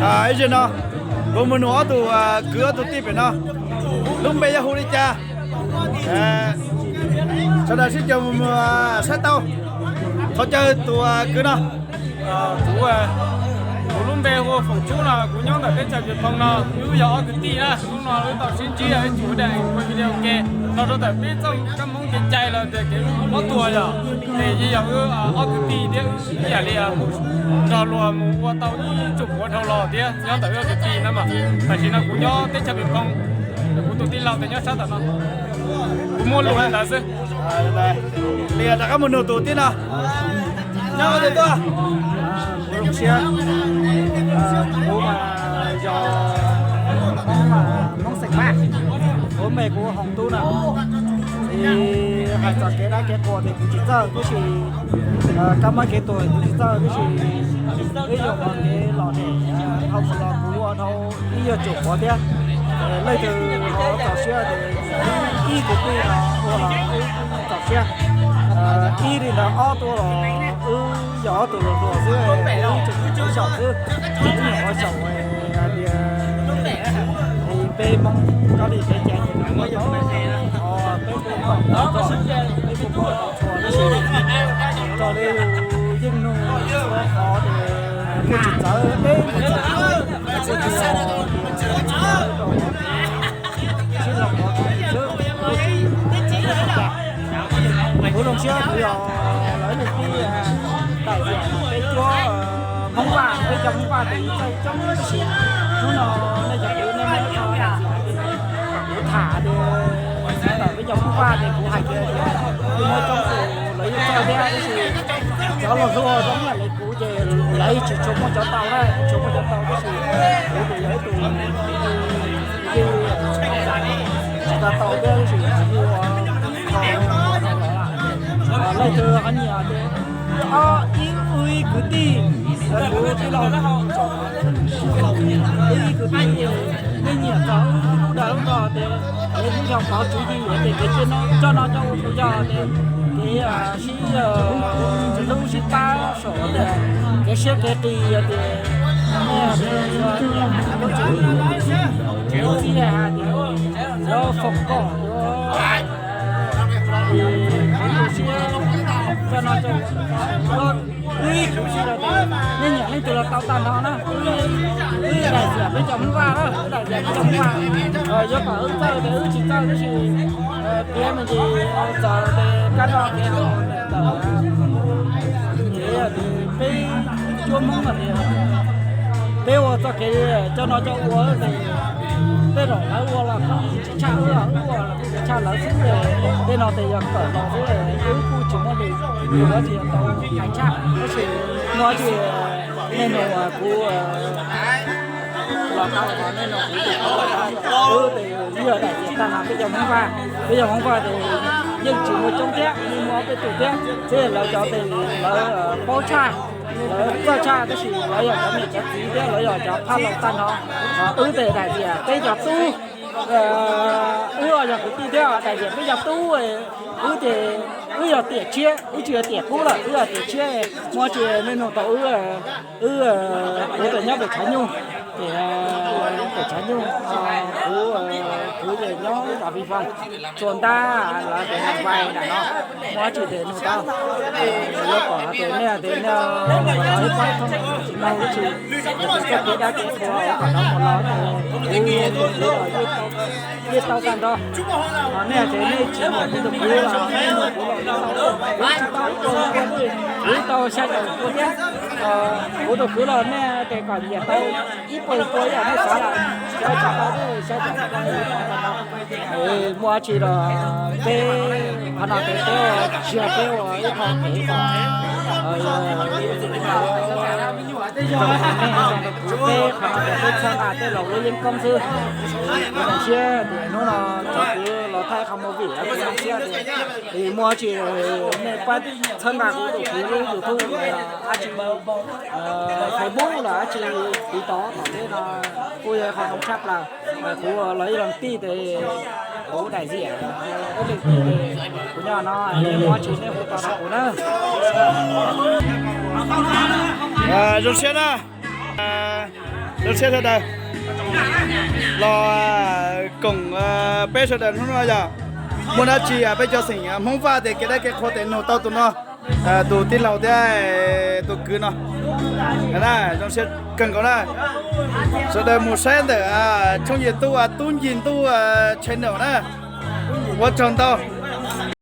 Ib zaug no kuv mus nug ob tug kwv ob tug tij pem no, lub npe yog hu li cas? Sawv daws sib caum mus saib tau. Thov caw tus kwv no. Kuv, kuv lub npe hu ua Foom Tsub no, kuv nyob ntawm teb chaws Npias Phoo no, wb yog ob kwv tij na. Hnub no wb tau sib ntsib ib tug daim video ke, los rau ntawm peb txoj kab Hmoob kev cai los tias kev mob tuag yom. Ces yeej yog wb ob kwv tij thiab wb ib yam li nrog luag mus ua tau ib tsoom puav dhau los thiab nyob ntawm wb ob kwv tij na mas. Tam sim no kuv nyob teb chaws Npias Phoo, kuv tus tij laug tes nyob sab tom no. Kuv muaj lus li ntawd xwb. Li rov qab mus nug tus tib no. Nyob ua twg tuaj? Kuv zoo siab. Kuv mas yog Hmoob mas Hmoob xeem Vaj, kuv npe kuv Hoos Tub no. Ces hais txog kev dab kev qhua ces kuv tsis txawj, tab sis kab mob kev tuag kuv tsis txawj, tab sis wb yuav qhov kev lom zem dhau mus los kuv ua dhau ib yuav tsum qhuav thiab. Leej twg ho txaus siab ces ib kwv tij no ua los wb txaus siab. Ib li ntawd ob tuaj los wb yog ob tug hluas hluas xwb, wb tseem nyuam qhuav xyaum xwb, wb nyuam qhuav xyaum hais tias peb Hmoob koj li peb caiv ces nws muaj yog peb peb kom tau txog, peb kuj muaj tau txhua tab sis raws li yus yeej nug txhua qhov ces kuj tsis txawv, peb kuj tsis txawv, kuj tsis txawv rau sib los qhov txhua xwb, kuj tsis txawv li cas. Kuv zoo siab kuv yog lawv leej tib daim tias peb cuab Hmoob Vaj, peb cov Hmoob Vaj tes txawj coob tab sis hnub no nej cov kwv nej muab cov daim tias kuv tham tias ntawm peb cov Hmoob Vaj ces kuv hais tias kuv muaj coob tus lawv yeej txawj thiab tab sis cov hluas hluas zoo ib yam li kuv ces lawv tsis tshua muaj cov tau na, tsis tshua muaj cov tau tab sis kuv tus yog ib tus tsis tau tau thiab tab sis kuv ua leej twg ho nyiam ces ob ib wb ib kwv tij, kuv tij laug, wb ib kwv tij, nej nyiam txog wb lub dag lub zog ces wb yog qhov tswv yim ces kev coj no coj ua tus yog ces kev sib hlub sib pab saum tias kev siab kev qis tias nej nyiam lub txiv hais tias yuav foom kom yuav siab coj no coj ua. Wb ib tug si los tias nej nyiam leej twg los tau tag nrho na. Wb daim tias peb cov Hmoob Vaj na, wb daim tias peb cov Hmoob Vaj, yuav kom wb txawj ces wb tsis txawj tab sis piav me ntsis txawm tias kab zog tias ntawm kev tias peb cuab Hmoob mas tias peb ua txoj kev coj no coj ua ces tej zaum lawv ua los tsis tshaj wb, wb ua los tsis tshaj lawv xwb. Tej no ces yog kawm los xwb, wb kuj tsis muaj li, yuav tsis tau hais tshaj tab sis muaj tsis nej nug kuv los tau, nej nug kuv tus kheej, wb tes yog daim tias tag no peb cov Hmoob Vaj, peb cov Hmoob Vaj tes yeej tsis muaj coob thiab, yeej muaj ob peb tug thiab, thiab lawv cov tes lawv paub tshaj, lawv txawj tshaj tab sis lawv yog cov niam cov txiv thiab lawv yog cov phaj laus tag nrho. Wb tes daim tias peb cov tub, wb yog kwv tij thiab daim tias peb cov tub, wb ces wb yog tiam tshiab, wb tsis yog tiam qub lawm, wb yog tiam tshiab. Muaj tsis nej nug tau wb, wb kuv tes nyob pem Tshav Nyuj, ces pem Tshav Nyuj, kuv, kuv ces nyob zos Vij Foos, txua ntab lawv tes Naj Vais nram no. Muaj tsis tes nug tau, yuav kom tias nej tes nej ib pab thooj tsis tau tab sis txoj kev dab kev qhua kom tau mus los ces kuv tus kwv los yeej tau tag nrho. Nej tias nej tsis nyiam kuv tus kwv los nej nug kuv los kuv tsis tau ib tug tua, kuv tau xya caum tua thiab. Kuv tus kwv los nej tes kom nyiam tau ib puas tua ib yam nej xav lawm, tsis tau xya caum tua. Muaj tsis los peb qhov no peb, peb ua tsis yog peb ua ib qho kev kom nej zoo rau kuv, peb qhov no peb txhawb nqa tej laus lub yeeb koob xwb. Kuv zoo siab tias hnub no cov kwv los thaij qhov movie kuv zoo siab tias muaj tsis nej pab txhawb nqa kuv tus kwv lub YouTube los dab tsi, Facebook los dab tsi, TikTok tom ntej no kuj yog qhov zoo tshaj plaws. Kuv los ib leeg tij tes kuv daim tias ib leeg tij, kuv nyob no, muaj tsis nej hu tau rau kuv na. Zoo siab na. Zoo siab sawv daws los koom peb sawv daws hnub no yog muaj dab tsi peb cov xeem Hmoob Vaj tias kev dab kev qhua tes nug tau tus no, tus tij laug thiab tus kwv no. Zoo siab kawg nkaus na. Sawv daws mus saib ntawm Tshooj Yim Ntuj, Tub Ncig Ntuj channel na. Ua tsaug ntau.